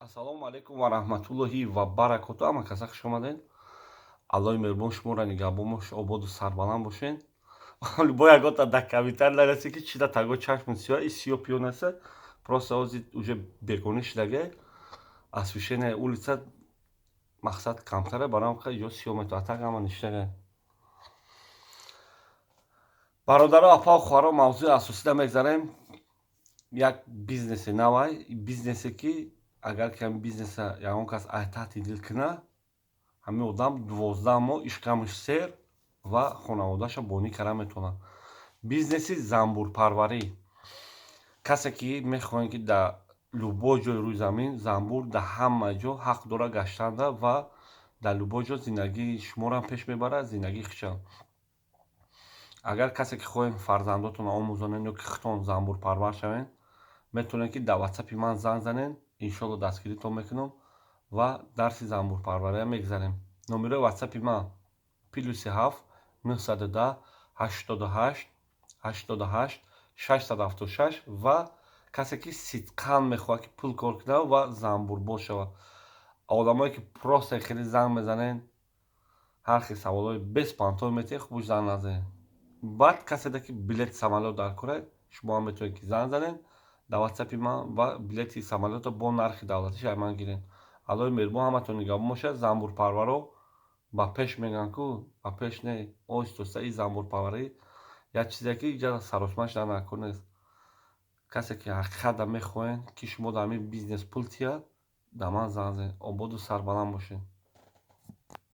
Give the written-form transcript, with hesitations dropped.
Ассалому алайкум ва раҳматуллоҳи ва баракоту. Ҳама каса хуш омадед. Аллоҳи меҳрубон шуморо нигаҳбон бош, ободу сарбаланд бошед. Бо ягота дар комментарий нарасе, ки чида таго чашмон сиёҳ, и сиёҳ пиён аста. Просто ҳозир уже бегонӣ шудага, освещение улица мақсад камтара, барои ҳам ё сиёҳ метавад. Так ҳама ништага. Бародаро, апау, хоҳаро, мавзӯи асосида мегзарем. Як бизнеси навай, бизнесе ки агар ки ҳамин бизнеса ягон кас ай таҳти дил кунад, ҳамин одам 12 моҳ ишкамаш сер ва хонаводаашро бонӣ карда метавонад. Бизнеси занбурпарварӣ. Касе ки мехоҳем, ки дар любой ҷои рӯи замин занбур дар ҳама ҷо ҳақ дорад гаштанда ва дар любой ҷо зиндагии шуморо пеш мебарад, зиндагии худшам. Агар касе ки хоҳем фарзандотонро омӯзонед ё ки худтон занбурпарвар шавед, метавонед, ки дар ватсапи ман занг занед. Иншолло, дастгиритон мекунам ва дарси занбурпарвариам мегзарем. Номерои ватсапи ман: +7 910 88 88 676. Ва касе ки сидқан мехоҳад, ки пул кор кунад ва занбурбоз шавад. Одамое ки просто хеле занг мезанед, ҳар хел саволҳои беспонтой метиҳед, хубуш занг назанед. Баъд каседа ки билети самолёт дар кора, шумо ҳам метавонед, ки занг занед дар ватсапи ман ва билети самолётро бо нархи давлатиш ай ман гиред. Аллоҳи меҳрубон ҳаматон нигаҳбон бошад. Занбурпарваро ба пеш мегӯянд ку, ба пеш не, оҳистоста. И занбурпарварӣ як чизе ки иҷа саросмаш дар накор нест. Касе ки ҳақиқатда мехоҳед, ки шумо дар ҳамин бизнес пул тиҳад, дар ман занг занед. Ободу сарбаланд бошед.